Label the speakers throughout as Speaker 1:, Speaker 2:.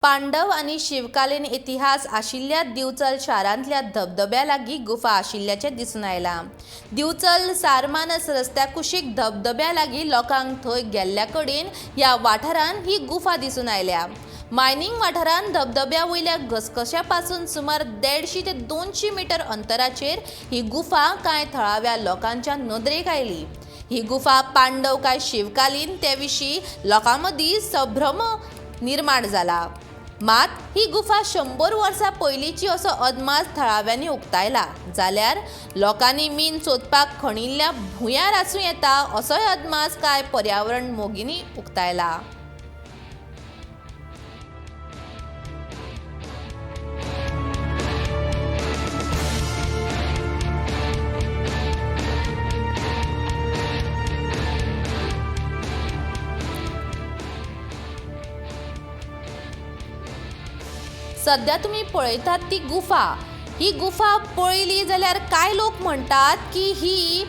Speaker 1: पांडव आनी शिवकालीन इतिहास आशिल्ल्या दिवचल शारांतल्या धबधब्या लागीं गुफा आशिल्ल्याचें दिसून आयलां. दिवचल सारमानस रस्त्या कुशीक धबधब्या लागीं लोकांक थंय गेल्ल्या कडेन ह्या वाठारांत ही गुफा दिसून आयल्या. मायनिंग वाठारांत धबधब्या वयल्या घसघश्या पासून सुमार 150 ते 200 मिटर अंतराचेर ही गुफा कांय थळाव्या लोकांच्या नदरेक आयली. ही गुफा पांडव काय शिवकालीन ते विशीं लोकां मदीं संभ्रम निर्माण जाला. मात ही गुफा 100 वर्सां पयलींची असो अदमास थळाव्यांनी उक्तायला. जाल्यार लोकांनी मीन सोदपाक खणिल्ल्या भुंयार आसूं येता असोय अदमास कांय पर्यावरण मोगींनी उक्तायला. सध्या तुमी पळयतात ती गुफा. ही गुफा पळयली जाल्यार कांय लोक म्हणटात की ही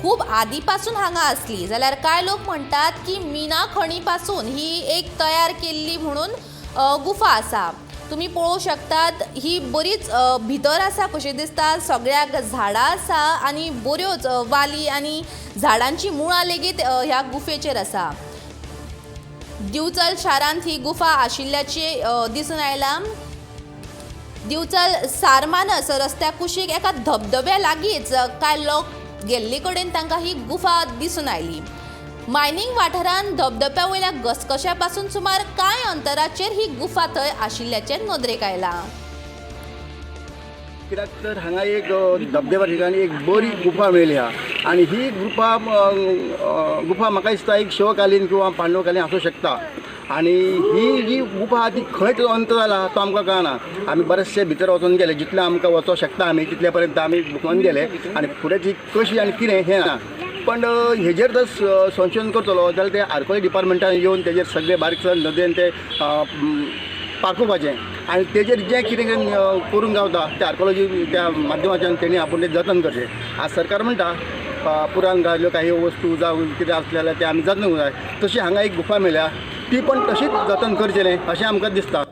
Speaker 1: खूब आदी पासून हांगा आसली, जाल्यार कांय लोक म्हणटात की मिना खणी पासून ही एक तयार केल्ली म्हणून गुफा आसा. तुमी पळोवंक शकतात ही बरीच भितर आसा कशी दिसता, सगळ्याक झाडां आसा आनी बऱ्योच वाली आनी झाडांची मुळां लेगीत ह्या गुफेचेर आसा. दिवचल शारांत ही गुफा आशिल्ल्याची दिसून आयलां. दिवचल सारमानस रस्त्या कुशीक एका धबधब्या लागींच कांय लोक गेल्ले कडेन तांकां ही गुफा दिसून आयली. मायनिंग वाठारांत धबधब्या वयल्या घसघश्या पासून सुमार कांय अंतराचेर ही गुफा थंय आशिल्ल्याचें नदरेक आयलां.
Speaker 2: कित्याक तर हांगा एक धबधब्या ठिकाणी एक बरी गुफा मेळ्ळी आहा आनी ही गुफा गुफा म्हाका दिसता एक शिवकालीन किंवा पांडवकालीन आसूं शकता. आनी ही जी गुफा आहा ती खंय तो अंत जाला तो आमकां कळना. आमी बरेचशे भितर वचून गेले, जितले आमकां वचोंक शकता आमी तितले पर्यंत आमी घुमोन गेले आनी फुडें ती कशी आनी कितें हें ना. पण हेजेर जर संशोधन करतलो जाल्यार ते आर्कोलॉजी डिपार्टमेंटान येवन तेजेर सगळे बारीकसाण नदरेन ते पारखुपाचें आनी तेजेर जें कितें कितें करूंक गावता तें आर्कोलॉजी त्या माध्यमाच्यान तेणी आपूण तें जतन करचें. आज सरकार म्हणटा पुरान घातल्यो काही वस्तू जावं कितें आसलें जाल्यार तें आमी जतन करूंक जाय. तशी हांगा एक गुफा मेळ्ळ्या ती पण तशीच जतन करचेलें अशें आमकां दिसता.